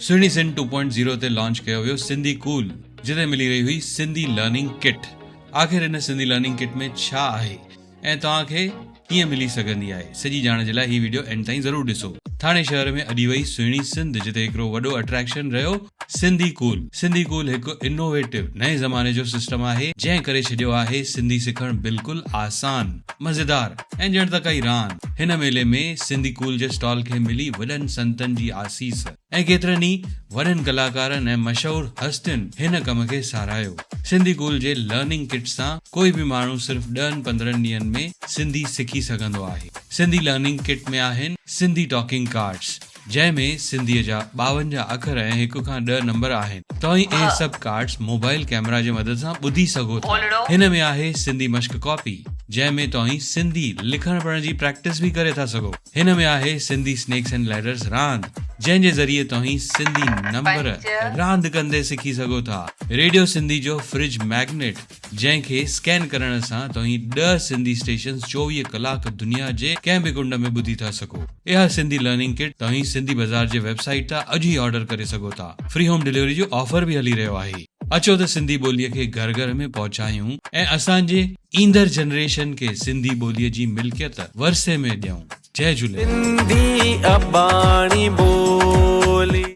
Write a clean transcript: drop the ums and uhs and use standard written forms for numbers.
سهڻي Sindh two point zero تي launch ڪيو ويو سنڌي ڪول جتي ملي رهي هئي سنڌي لرننگ ڪٽ. آخر ان سنڌي لرننگ ڪٽ ۾ ڇا آهي ۽ توهان کي ڪيئن ملي سگهندي آهي سڄي ڄاڻ جي لاء هي وڊيو اينڊ تائين ضرور ڏسو. ٿاڻي شهر ۾ اڏي وئي سهڻي سنڌ جتي هڪڙو وڏو اٽريڪشن رهيو سنڌي ڪول. سنڌي ڪول هڪ انوويٽو نئين زماني جو سسٽم آهي جنهن ڪري ڇڏيو آهي سنڌي سکڻ بلڪل آسان، مزيدار ۽ ڄڻ ته ڪائي راند. هن ميلي ۾ سنڌي ڪول جي اسٽال کي ملي وڏن سنتن جي آسيس ۽ ڪيترن ئي وڏن ڪلاڪارن ۽ مشهور هستين هن ڪم کي ساراهيو. سنڌي ڪول جي لرننگ ڪٽ سان ڪوئي به ماڻهو صرف ڏهن پندرهن ڏينهن ۾ سنڌي سکي سگهندو آهي. سنڌي لرننگ ڪٽ ۾ آهن سنڌي ٽاڪنگ ڪارڊس جنهن ۾ سنڌيء جا 52 اکر ۽ هڪ کان ڏهه نمبر آهن. توهين اهي سڀ ڪارڊس موبائل ڪئميرا جي مدد سان ٻڌي سگهو ٿا. هن ۾ آهي سنڌي مشق ڪاپي جنهن ۾ توهين سنڌي لکڻ پڙهڻ جي پريڪٽس به ڪري ٿا سگهو. هن ۾ آهي سنڌي سنيڪس اينڊ ليڊرز راند جنهن جي ذريعي توهين سنڌي نمبر راند ڪندي سکي سگهو ٿا. ريڊيو سنڌي جو فرج ميگنيٽ جنهن کي اسڪين ڪرڻ سان توهين ڏهه سنڌي اسٽيشنز 24 ڪلاڪ دنيا جي ڪنهن به ڪنڊ ۾ ٻڌي ٿا سگهو. اها سنڌي لرننگ ڪٽ توهين سنڌي بازار جي ويب سائيٽ تان اڄ ئي آرڊر ڪري سگهو ٿا. فري هوم ڊليوري جو آفر به هلي رهيو آهي. اچو ته سنڌي ٻوليء کي گهر گهر ۾ پهچايون ۽ اسان جي ايندڙ جنريشن کي سنڌي ٻوليء جي ملڪيت ورثي ۾ ڏيون. جئي جهوليلال. سنڌي اباڻي ٻولي.